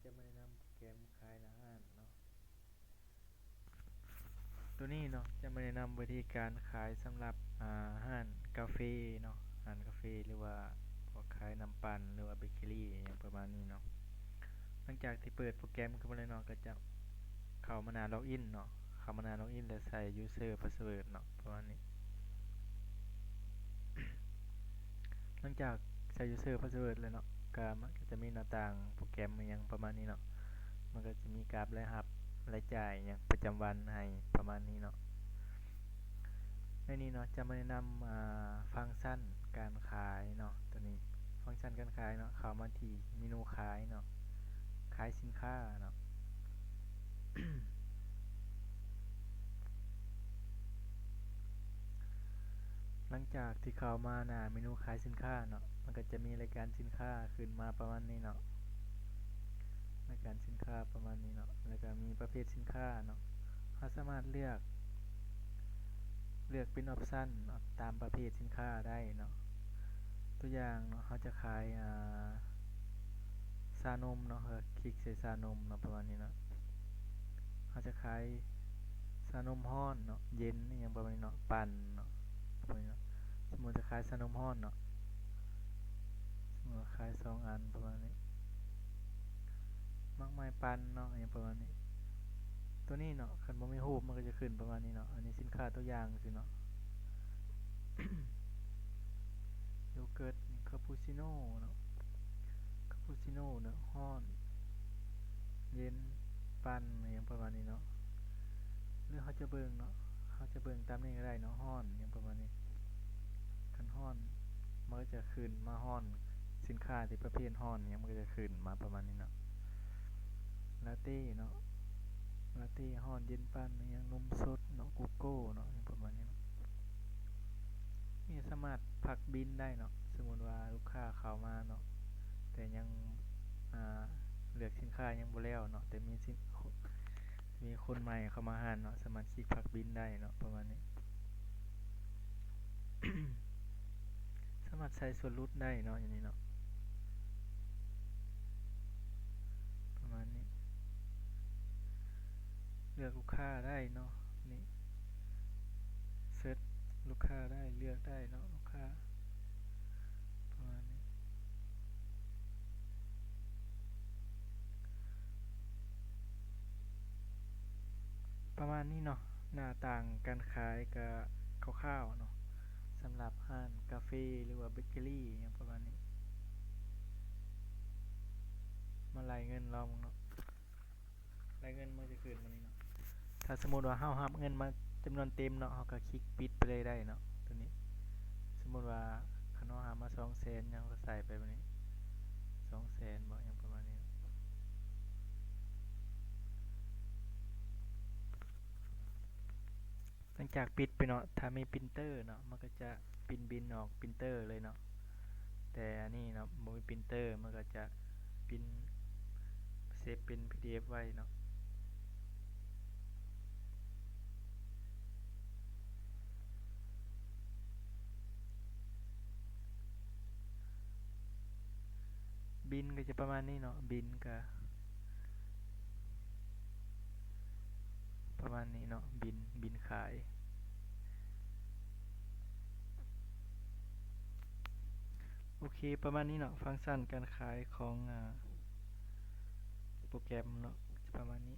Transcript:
ຈະມາແນະນຳໂປຣແກຣມຂາຍໜ້າຮ້ານເນາະ. ໂຕນີ້ເນາະ ຈະມາແນະນຳວິທີການຂາຍສຳລັບ ອ່າ ຮ້ານກາເຟເນາະ, ຮ້ານກາເຟ ຫຼືວ່າພວກຂາຍນ້ຳປັ່ນ ຫຼືວ່າເບເກີຣີ ຫຍັງປະມານນີ້ເນາະ. ຫຼັງຈາກທີ່ເປີດໂປຣແກຣມຂຶ້ນມາແລ້ວເນາະ ກໍຈະເຂົ້າມາໜ້າລັອກອິນເນາະ, ເຂົ້າມາໜ້າລັອກອິນ ແລ້ວໃສ່ຢູເຊີພາສເວີດເນາະ ປະມານນີ້. ຫຼັງຈາກໃສ່ຢູເຊີພາສເວີດແລ້ວເນາະ ກໍມັນກໍຈະມີໜ້າຕ່າງໂປຣແກຣມອີ່ຫຍັງປະມານນີ້ເນາະ, ມັນກໍຈະມີກາບລາຍຮັບ ລາຍຈ່າຍຫຍັງປະຈຳວັນໃຫ້ປະມານນີ້ເນາະ. ໃນນີ້ເນາະ ຈະມາແນະນຳ ອ່າ ຟັງຊັນການຂາຍເນາະ. ໂຕນີ້ຟັງຊັນການຂາຍເນາະ, ເຂົ້າມາທີ່ເມນູຂາຍເນາະ, ຂາຍສິນຄ້າເນາະ. ຫຼັງຈາກທີ່ເຂົ້າມາໜ້າເມນູຂາຍສິນຄ້າເນາະ, ມັນກໍຈະມີລາຍການສິນຄ້າຂຶ້ນມາປະມານນີ້ເນາະ, ລາຍການສິນຄ້າປະມານນີ້ເນາະ, ແລ້ວກໍມີປະເພດສິນຄ້າເນາະ. ເຮົາສາມາດເລືອກ ເລືອກເປັນອອບຊັນເນາະ ຕາມປະເພດສິນຄ້າໄດ້ເນາະ. ຕົວຢ່າງເນາະ ເຮົາຈະຂາຍ ອ່າ ຊານົມເນາະ, ເຮົາຄລິກໃສ່ຊານົມເນາະ ປະມານນີ້ເນາະ. ເຮົາຈະຂາຍຊານົມຮ້ອນເນາະ, ເຢັນ ອີ່ຫຍັງປະມານນີ້ເນາະ, ປັ່ນເນາະ ປະມານນີ້ເນາະ. ສົມມຸດຈະຂາຍຊານົມຮ້ອນເນາະ, ສົມມຸດວ່າຂາຍສອງອັນປະມານນີ້, ໝາກໄມ້ປັ່ນເນາະ ອີ່ຫຍັງປະມານນີ້. ຕົວນີ້ເນາະ ຄັນບໍ່ມີຮູບມັນກໍຈະຂຶ້ນປະມານນີ້ເນາະ. ອັນນີ້ສິນຄ້າຕົວຢ່າງຊື່ເນາະ. ໂຢເກີດ ຄາປູຊິໂນເນາະ, ຄາປູຊິໂນເນາະ, ຮ້ອນ ເຢັນ ປັ່ນ ອີ່ຫຍັງປະມານນີ້ເນາະ. ຫຼືເຮົາຈະເບິ່ງເນາະ, ເຮົາຈະເບິ່ງຕາມນີ້ກໍໄດ້ເນາະ, ຮ້ອນ ອີ່ຫຍັງປະມານນີ້. ຄັນຮ້ອນ ມັນກໍຈະຂຶ້ນມາຮ້ອນ, ສິນຄ້າທີ່ປະເພດຮ້ອນຫຍັງ ມັນກໍຈະຂຶ້ນມາປະມານນີ້ເນາະ. ລາເຕ້ເນາະ, ລາເຕ້ ຮ້ອນ ເຢັນ ປັ່ນ ອີ່ຫຍັງ ນົມສົດເນາະ, ໂກໂກ້ເນາະ, ຫຍັງປະມານນີ້ເນາະ. ນີ້ສາມາດພັກບິນໄດ້ເນາະ, ສົມມຸດວ່າລູກຄ້າເຂົ້າມາເນາະ ແຕ່ຍັງ ອ່າ ເລືອກສິນຄ້າຍັງບໍ່ແລ້ວເນາະ, ແຕ່ມີສິນ ມີຄົນໃໝ່ເຂົ້າມາຮ້ານເນາະ, ສາມາດຄລິກພັກບິນໄດ້ເນາະ ປະມານນີ້. ສາມາດໃສ່ສ່ວນຫຼຸດໄດ້ເນາະ ຢູ່ນີ້ເນາະ ປະມານນີ້. ເລືອກລູກຄ້າໄດ້ເນາະ ນີ້ ເສີດລູກຄ້າໄດ້ ເລືອກໄດ້ເນາະ ລູກຄ້າ ປະມານນີ້. ປະມານນີ້ເນາະ, ໜ້າຕ່າງການຂາຍກະຄ່າວໆເນາະ ສຳລັບຮ້ານກາເຟ ຫຼືວ່າເບເກີຣີ ຫຍັງປະມານນີ້. ມາໄລ່ເງິນລອງເບິ່ງເນາະ, ໄລ່ເງິນມັນຈະຂຶ້ນມານີ້ເນາະ. ຖ້າສົມມຸດວ່າເຮົາຮັບເງິນມາຈຳນວນເຕັມເນາະ, ເຮົາກະຄລິກປິດໄປເລີຍໄດ້ເນາະ ໂຕນີ້. ສົມມຸດວ່າຄັນເຮົາຮັບມາສອງແສນ ເຮົາກະໃສ່ໄປແບບນີ້ ສອງແສນບໍ ຫຍັງປະມານນີ້. ຫຼັງຈາກປິດໄປເນາະ, ຖ້າມີປຣິນເຕີເນາະ ມັນກໍຈະປຣິນບິນອອກປຣິນເຕີເລີຍເນາະ, ແຕ່ອັນນີ້ເນາະ ບໍ່ມີປຣິນເຕີ ມັນກໍຈະປຣິນ ເຊບເປັນ ພີດີເອັຟ ໄວ້ເນາະ. ບິນກໍຈະປະມານນີ້ເນາະ, ບິນກໍປະມານນີ້ເນາະ, ບິນ ບິນຂາຍ. ໂອເຄ ປະມານນີ້ເນາະ, ຟັງຊັນການຂາຍຂອງ ອາ ໂປຣແກຣມເນາະ ຈະປະມານນີ້.